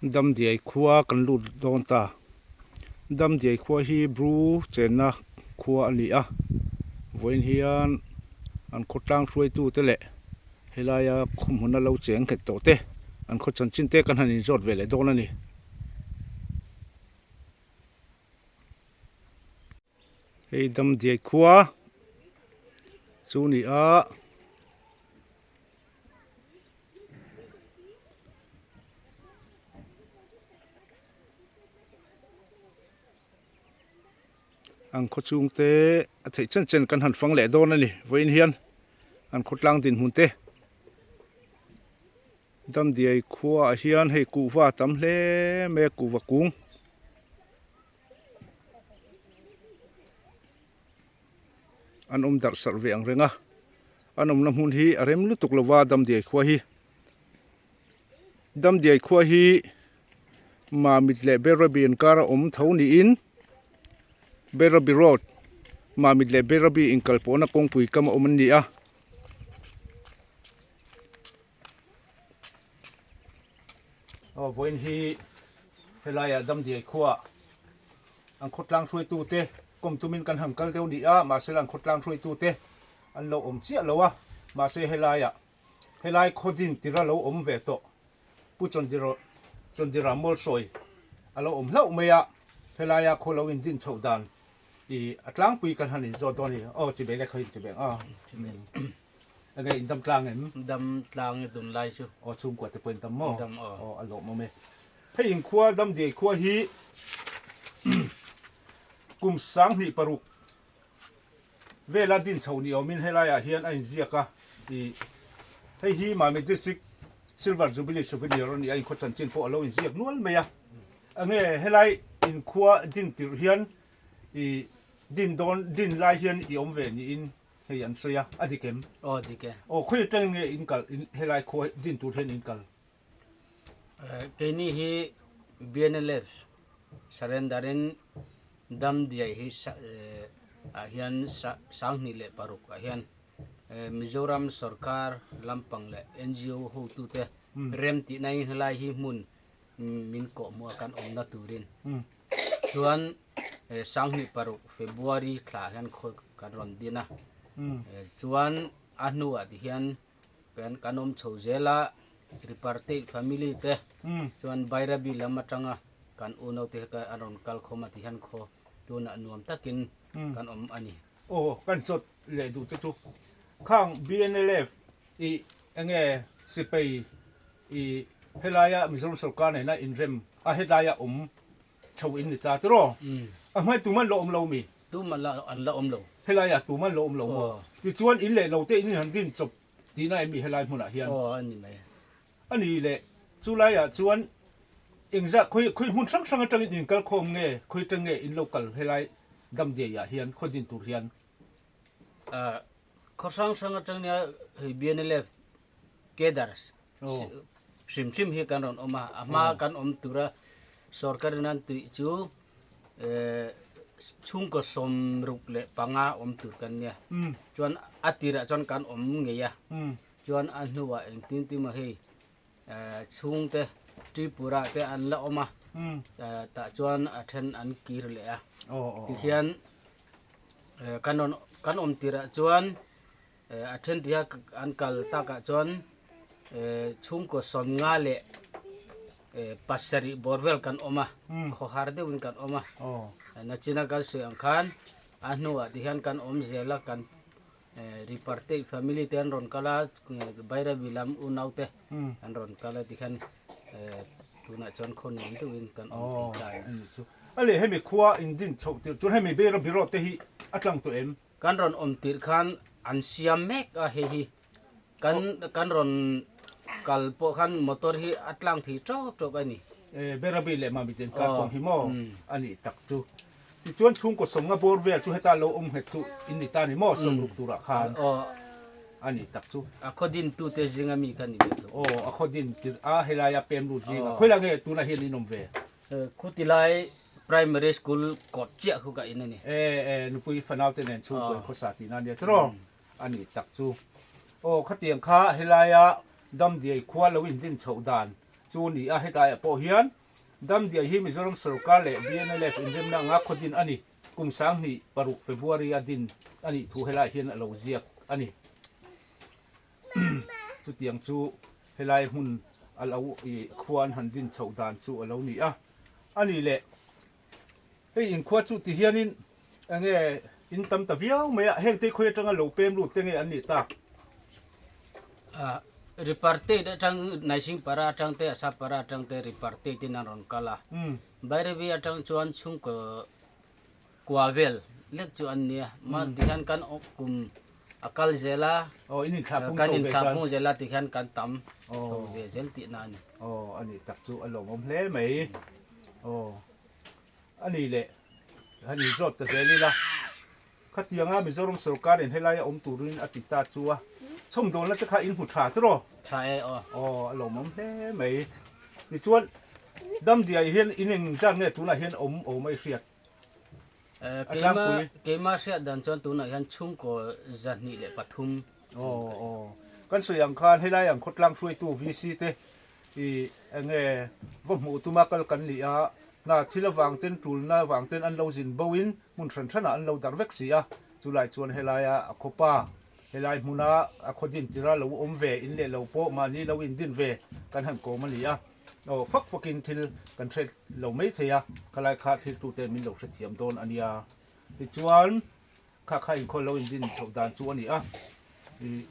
Damdiai khua kan lut dawn ta. Damdiai khua hi Bru chenna khua a ni a, vawiin hian an khawtlang hruaitute leh helaia khawhmuna lo cheng nghet tawh te an khaw chanchin te kan han inzawt ve leh dawn a ni. Hei Damdiai khua chu a ni a. An khaw chung te a theih chen chen kan han fang leh dawn a ni vawiin hian an khawtlang dinhmun te Damdiai khuaah hian hei kuhva a tam hle mai a kuhva kung. An awm darh sarh ve ang reng a, an awmna hmun hi a rem lutuk lo va Damdiai khua hi. Damdiai khua hi Mamit leh Berabi inkar a awm tho niin Berabi road Mamit leh Berabi inkal pawhna kawngpui kam a awm an ni a. Aw vawiin hi helaiah Damdiai khuaah an khawtlang hruaitute kawm tumin kan han kal deuh ni a, mahse an khawtlang hruaitute an lo awm chiah lo a, mahse helaiah helai khaw din tira lo awm ve tawh Pu Chawndira Chawndira Mawlsawi a lo awm hlauh mai a, helaia khaw lo indin chhoh dan i a tlangpui kan han inzawt dawn a ni. Aw chibei le khaw chibei ang a. Enge in dam tlang em? Dam tlang e tunlai chu. Aw chhungkua te pawh in dam maw? Dam aw. Aw a lawmawm e. Hei in khua Damdiai khua hi kum 26 vela din chho ni awmin helaiah hian a inziak a i hei hi Mami District Silver Jubilee Souvenir a ni a inkhua chanchin pawh a lo inziak nual mai a. Enge helai inkhua din tirh hian i din dawn din lai hian i awm ve niin Hei an sawi a, a dik em? Aw dik e. Aw khawi atangin nge in kal, helai khua din tur hian in kal? Keini hi BNLF surrender in Damdiai hi ah hian 2006 ah hian Mizoram sorkar lampang leh NGO hotute rem tihna in helai hi hmun min kawhhmuh a kan awmna turin chuan 2006 February thla hian khawi kan rawn din a chuan a hnuah ti hian kan kan awm chho zel a tripartite family te chuan Bairabi lam atanga kan unau te kha an rawn kal khawm a ti hian khaw tunah nuam takin kan awm a ni. Aw kan chawt leh duh te chu khang BNLF i enge sipai I helaia Mizoram sorkar nena inrem a helaia awm chho in ni ta tiraw? A hmai tuman la awm lo mi? Tuman la an la awm lo. Helaia tuman la awm lo maw? Tichuan in leh lo te in han din chawp tihna em mi helai hmunah hian? Aw a ni mai. A ni le, chu laiah chuan engzah khawi khawi hmun hrang hrang atangin in kal khawm nge khawi atang nge in lo kal helai Damdiaiah hian khaw din tur hian? Khaw hrang hrang atang nia hei BNLF Kedar hrim hrim hi kan rawn awm a, a hma kan awm tura sorkar in an tuih chu chhungkaw 65 awm tur kan nia. Chuan a tirah chuan kan awm ngei a, chuan a hnuah engtin tin emaw hei chhungte Tripura te an la awm a, tah chuan a then an kir leh a. Tihian kan rawn kan awm tirah chuan A then tia an kal takah chuan chhungkaw 57 bawr vel kan awm a, khawhar deuhin kan awm a. Nachina kan sawi ang khan a hnuah ti hian kan awm zel a, kan Ripartei family te an rawn kal a, Bairabi lam unau te an rawn kal a ti khan tunah chuan khaw nuam deuhin kan awm thei ta a ni. A leh hemi khua in din chhoh tirh chuan hemi Bairabi road te hi a tlang tawh em? Kan rawn awm tirh khan an siam mek a hei hi kan kan rawn kal pawh khan motor hi a tlang thei tawk tawk a ni. E Berabi leh Mamit in kar kawng hi maw a nih tak chu. Tichuan chhungkaw sawmnga bawr vel chu heta lo awm nghet chu in ni ta ni maw 60 turah khan a nih tak chu. A khaw din tute zinga mi kha ni ve tawh. Aw a khaw din tirh a helaia pem lut zinga khawilah nge tunah hian in awm ve? Khutilai Primary School kawt chiah khu ka in a ni. E e nupui fanau te nen chhungkaw in khawsa tihna a nia tiraw? A nih tak chu. Aw khatiang kha helaia Damdiai khua lo in din chhoh dan. chu ni a, hetlaiah pawh hian Damdiai hi Mizoram sorkar leh BNLF inremna anga khaw din a ni. Kum 2006 February a din a nih thu helaiah hian a lo ziak a ni. Chutiang chu helai hmun a lo ih khua an han din chhoh dan chu a lo ni a. A nih leh hei inkhua chu ti hianin enge in tam ta viau mai a, hengte khawi atanga lo pem lut te nge an nih tak? Riparteit atang Naisingpara atang te Asapara atang te Riparteit in an rawn kal a. Bairabi atang chuan chhungkaw kua vel lek chu an nia. Ma tikhian kan kum a kal zel a. Aw in inthlah phung chho ve chuan. Kan inthlah phung zel a tikhian kan tam chho ve zel tihna a ni. Aw a nih tak chu a lawmawm hle mai. Aw a nih leh han inzawt ta zel ila. Khatianga Mizoram sorkarin helaia awm turin a ti ta chu a chhawmdawlna te kha in hmu tha tiraw? Tha e aw. Aw a lawmawm hle mai. Tichuan Damdiai hian in eng zat nge tunah hian awm awm a i hriat? A tlangpui. Keima hriat dan chuan tunah hian chhungkaw 203. Aw aw. Kan sawi ang khan helai ang khawtlang hruaitu VC te i enge va hmuh tuma kal kan ni a, hna thil avang ten tulna avang ten an lo zin bo in hmun hran hranah an lo darh vek si a, chulai chuan helaia a khawpa helai hmuna a khaw din tira lo awm ve in leh lo pawh mahni lo in din ve kan han kawm a ni a, aw fak fakin thil kan hre lo mai thei a, khalai kha thiltute min lo hrethiam dawn a nia. Tichuan kha kha inkhawl lo in din chhoh dan chu a ni a, ih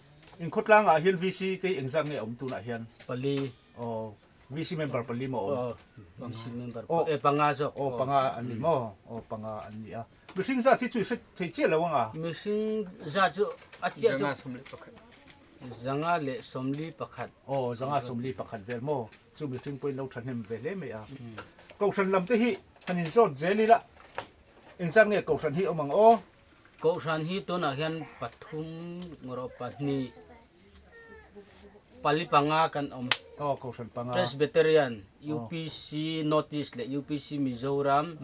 inkhawtlangah hian VC te hi engzat nge a awm tunah hian? Pali. Aw. VC member pali maw awm? Aw, VC member oh. e panga zawk. Aw, panga an ni maw? Aw, panga an ni a. Mihring zat hi chu i hre thei chiah lo anga? Mihring zat chu a chiah chu. Zanga sawmli pakhat. Zanga leh sawmli pakhat. Aw, zanga sawmli pakhat vel maw? Chu mihring pawhin lo thahnem ve hle mai a. Kohhran lam te hi han inzawt zel ila engzat nge kohhran hi awm ang aw? Kohhran hi tunah hian pathum rawh pahnih pali panga kan awm. Aw Kohhran panga. Presbyterian, UPC North East leh UPC Mizoram,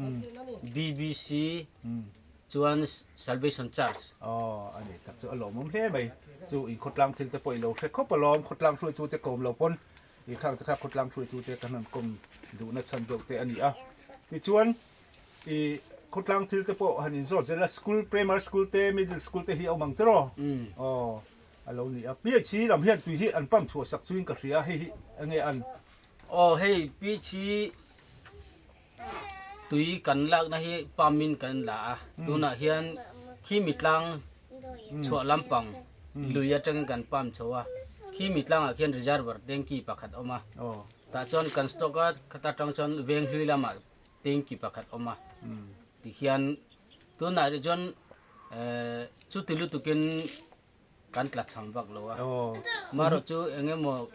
BBC chuan Salvation Church. Aw a ni tak chu a lawmawm hle mai. Chu in khawtlang thil te pawh i lo hre khawp alawm, khawtlang hruaitu te kawm lo pawn i khang te kha khawtlang hruaitu te kan han kawm duhna chhan deuh te a ni a. Tichuan I khawtlang thil te pawh han inzawt zel a, school, primary school te, middle school te hi a awm ang tiraw? Aw, a lo ni a. PHC lam hian tui hi an pump chhuah sak chuin ka hria, hei hi enge an? Aw, hei PHC tui kan lakna hi pump in kan la a, tunah hian khi mi tlang chhuah lampang lui atangin kan pump chho a, khi mi tlangah khian reservoir tanky pakhat a awm a, tah chuan kan stock a, khata tang chuan veng hlui lamah tanky pakhat awm a tikhian tunah rih chuan chuti lutukin kan tla chhang vak lo a marawh chu eng emaw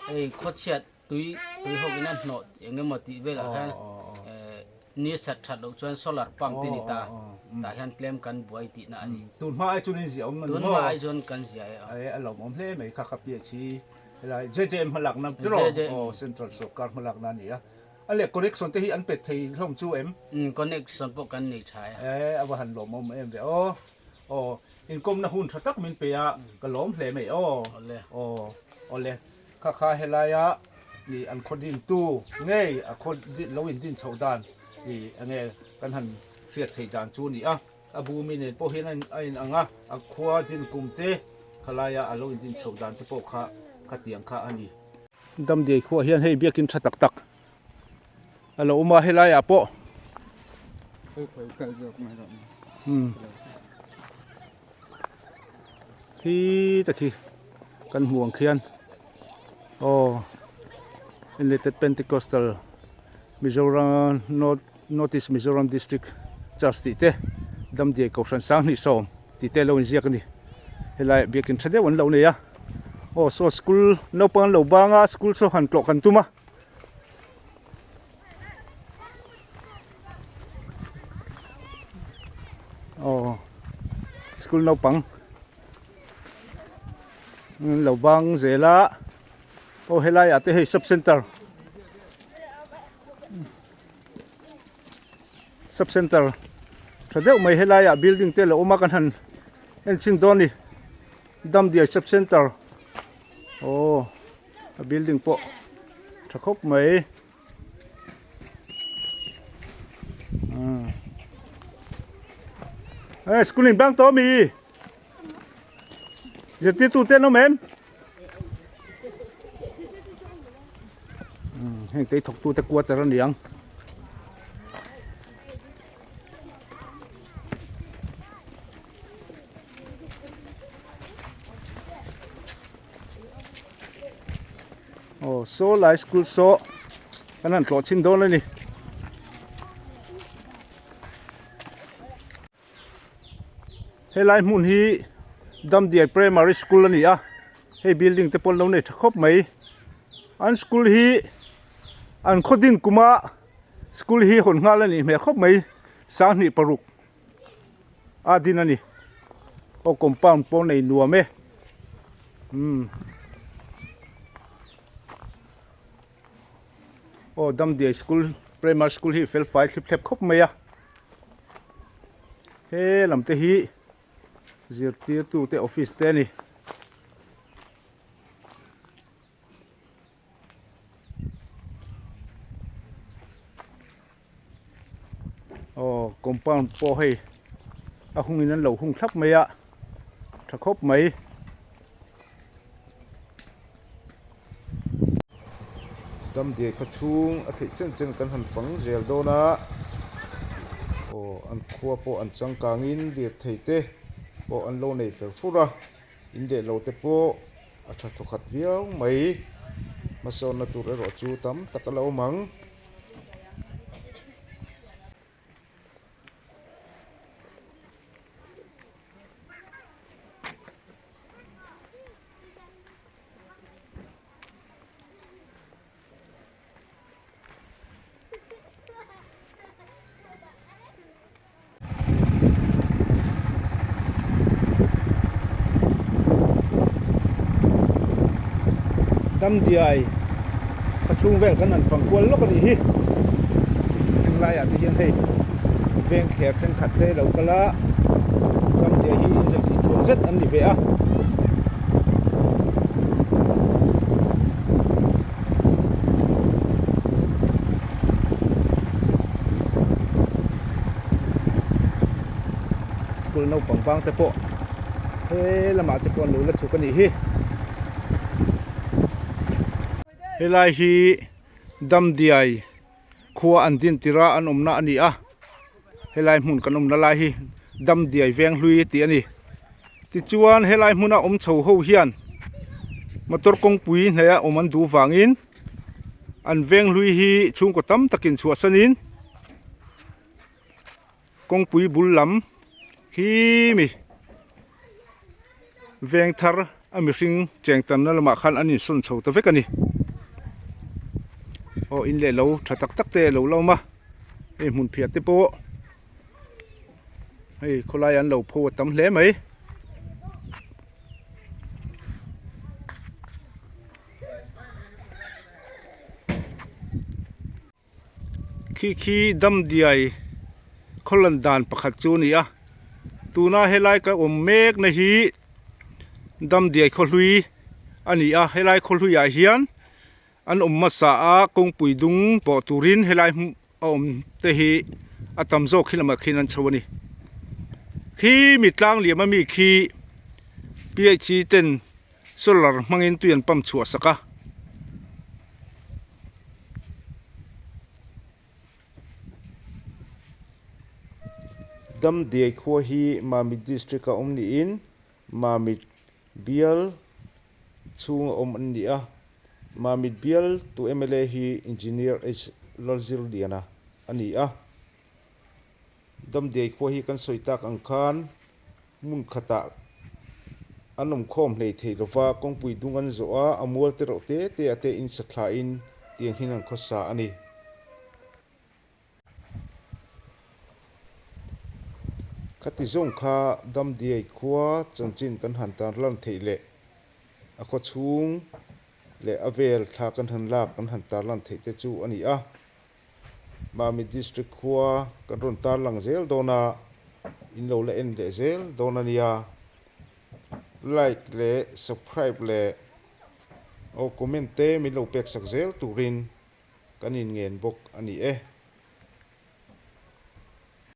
hei khawchhiat tui tui hawk in a hnawh eng emaw tih velah khan ni sat that loh chuan solar pump te ni ta tah hian tlem kan buai tihna a ni. Tun hma ai chuan in ziah awm a ni maw? Tun hma ai chuan kan ziah e a. A lawmawm hle mai kha kha PHC helai JJM hmalakna tiraw? Aw Central sawrkar hmalakna a ni a. A leh connection te hi an pet thei hlawm chu em? Umm connection pawh kan nei tha e. E a va han lawmawm em ve aw. Aw inkawmna hun tha tak min pe a ka lawm hle mai aw. Awle. Aw awle kha kha helaia ih an khaw din tu ngei a khaw lo in din chhoh dan ih enge kan han hriat theih dan chu a ni a. A bu mi nen pawh hian a in ang a, a khua din kum te khalaia a lo in din chhoh dan te pawh kha khatiang kha a ni. Damdiai khuah hian hei biakin tha tak tak a lo awm a helai ah pawh khi te khi kan hmuh ang khian aw United Pentecostal Mizoram North North East Mizoram District Church tih te Damdiai Kohhran 2010 tih te a lo inziak a ni helai ah biakin tha deuh an lo nei a. Aw saw school naupang an lo bang a school saw han tlawh kan tum a. Aw school naupang an lo bang zel a aw helai ah te hei sub center sub center tha deuh mai helai ah building te a lo awm a kan han en chhin dawn a ni. Damdiai sub center aw a building pawh Tha khawp mai. Ê, school in bang tawh mi? Zirtirtu te an awm em? Heng te hi thawktu te quarter a ni ang. Aw saw lai school saw kan han tlawh chhin dawn a ni. Helai hmun hi Damdiai Primary School a ni a, hei building te pawh an lo nei tha khawp mai. An school hi an khaw din kuma school hi hawn nghal a nih hmel khawp mai 26 a din a ni. Aw compound pawh nei nuam e umm aw Damdiai school primary school hi fel fai thlip thlep khawp mai a. He lam te hi zirtirtu te office te a ni. Aw compound pawh hei a hungin an lo hung thlap mai a tha khawp mai. Damdiai khaw chhung a theih chen chen kan han fang zel dawn a, aw an khua pawh an changkangin lirthei te pawh an lo nei fer fur a, in leh lo te pawh a tha thawkhat viau mai, hmasawnna tur erawh chu tam tak a la awm ang. Damdiai khaw chhung vel kan han fang kual lawk a nih hi heng laiah te hian hei veng thler thenkhat te lo kal a Damdiai hi inzahnih chuang zet an ni ve a. School naupang bang te pawh he lamah te pawh an lo la chhuk a nih hi. Helai hi Damdiai khua an din tir a an awmna a ni a helai hmun kan awmna lai hi Damdiai Venghlui tih a ni. Tichuan helai hmuna awm chho ho hian motor kawngpui hnaih a awm an duh vangin an Venghlui hi chhungkaw tam takin chhuahsanin Kawngpui bul lam khi mi veng thar a mihring cheng tamna lamah khan an insawn chho ta vek a ni. Aw in leh lo tha tak tak te a lo la awm a, hei hmun phiah te pawh hei khawlai an lo pho a tam hle mai. Khi khi Damdiai khawlan dan pakhat chu a ni a tuna helai ka awm mek na hi Damdiai khawhlui a ni a helai khawhlui ah hian an awm hmasa a kawngpui dung pawh turin helai hmun a awm te hi a tam zawk khi lamah khian an chho a ni khi mi tlang liam ami khi P_H ten solar hmangin tui an pump chhuah sak a. Damdiai khua hi Mamit District a awm niin Mamit bial chhunga awm an ni a. Mamit bial tu mla hi Engineer H Lalzirliana a ni a. Damdiai khua hi kan sawi tak ang khan Hmun khatah an awm khawm hlei thei lova, kawngpui dung an zawh a, a mual te reuh te te a te in sa thlain tiang hian an khawsa a ni. Khati zawng kha Damdiai khua chanchin kan han tan lan theih leh a khaw chhung leh a vel thla kan han lak kan han tar lan theih te chu a ni a. Mami District khua kan rawn tarlang zel dawn a, in lo la en leh zel dawn a nia. Like leh subscribe leh Aw comment te min lo pek sak zel turin kan in ngen bawk a ni e.